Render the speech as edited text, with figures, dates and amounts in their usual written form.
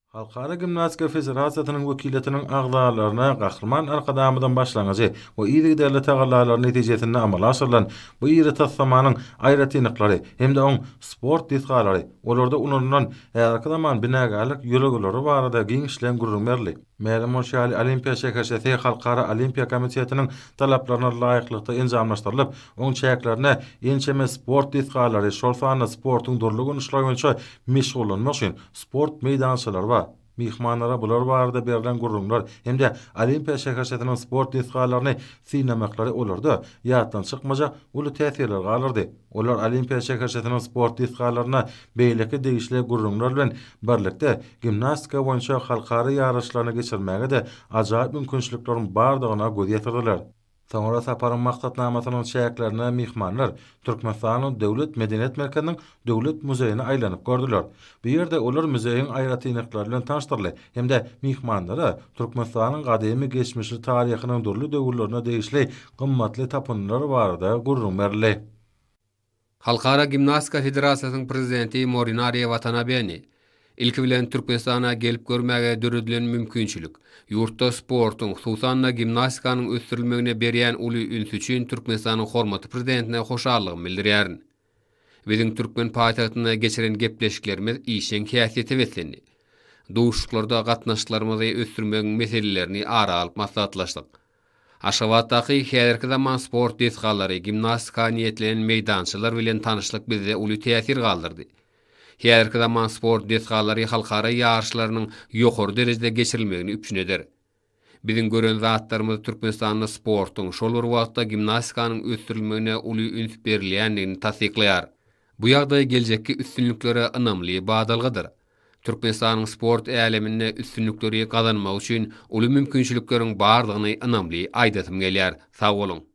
Halkara gimnastika federasiýasynyň wekiliýetiniň agzalaryna Gahryman Arkadagymyzyň başlangyjy we yzygiderli tagallalary netijesinde amala aşyrylan bu iri taslamanyň aýratynlyklary hem-de oň sport desgalary, olarda ulanylan häzirki zaman binagärlik ýörelgeleri barada giňişleýin gürrüň berildi. Mälim bolşy ýaly, Olimpiýa şäherçesi Halkara Olimpiýa komitetiniň talaplaryna laýyklykda enjamlaşdyrylyp, oň çäklerinde ençeme sport desgalary, şol sanda sportuň dürli görnüşleri boýunça meşgullanmak üçin sport meýdançalary bar. Myhmanlara bular barada berlen gürrüňler hem-de Olimpiýa şäherçesiniň sport desgalaryny synlamaklary olarda ýatdan çykmajak uly täsirler galdyrdy. Olar Olimpiýa şäherçesiniň sport desgalaryna beýleki degişli gürrüňler bilen birlikde gimnastika boýunça halkara ýaryşlaryny geçirmäge-de ajaýyp mümkinçilikleriň bardygyna göz ýetirdiler. Soňra saparyň maksatnamasynyň çäklerinde myhmanlar Türkmenistanyň Döwlet medeniýet merkeziniň Döwlet muzeýine aýlanyp gördüler. Bu ýerde olar muzeýiň aýratynlyklary bilen tanyşdyryldy hem-de myhmanlara Türkmenistanyň gadymy geçmişli taryhynyň dürli döwürlerine degişli gymmatly tapyndylar barada gürrüň berildi. Halkara gimnastika federasiýasynyň prezidenti Morinari Watanabeni, Ilki bilen, Türkmenistana gelip görmäge döredilen mümkinçilik, ýurtda sportuň, hususan-da, gimnastikanyň ösdürilmegine berýän uly ünsi üçin Türkmenistanyň hormatly Prezidentine hoşallygymy bildirýärin. Biziň türkmen paýtagtynda geçiren gepleşiklerimiz işjeň häsiýete beslendi. Duşuşyklarda gatnaşyklarymyzy ösdürmegiň meselelerini ara alyp maslahatlaşdyk. Aşgabatdaky häzirki zaman sport desgalary, gimnastika niýetlenen meýdançalar bilen tanyşlyk bizde uly täsir galdyrdy. Häzirki zaman sport desgalary halkara ýaryşlarynyň ýokary derejede geçirilmegini üpjün eder. Biziň gören zatlarymyz Türkmenistanda sportuň, şol bir wagtda gimnastikanyň ösdürilmegine uly üns berilýändigini tassyklaýar. Bu ýagdaý geljekki üstünliklere ynamly badalgadyr. Türkmenistanyň sport äleminde üstünlikleri gazanmagy üçin uly mümkinçilikleriň bardygyny ynamly aýdasym gelýär. Sag boluň!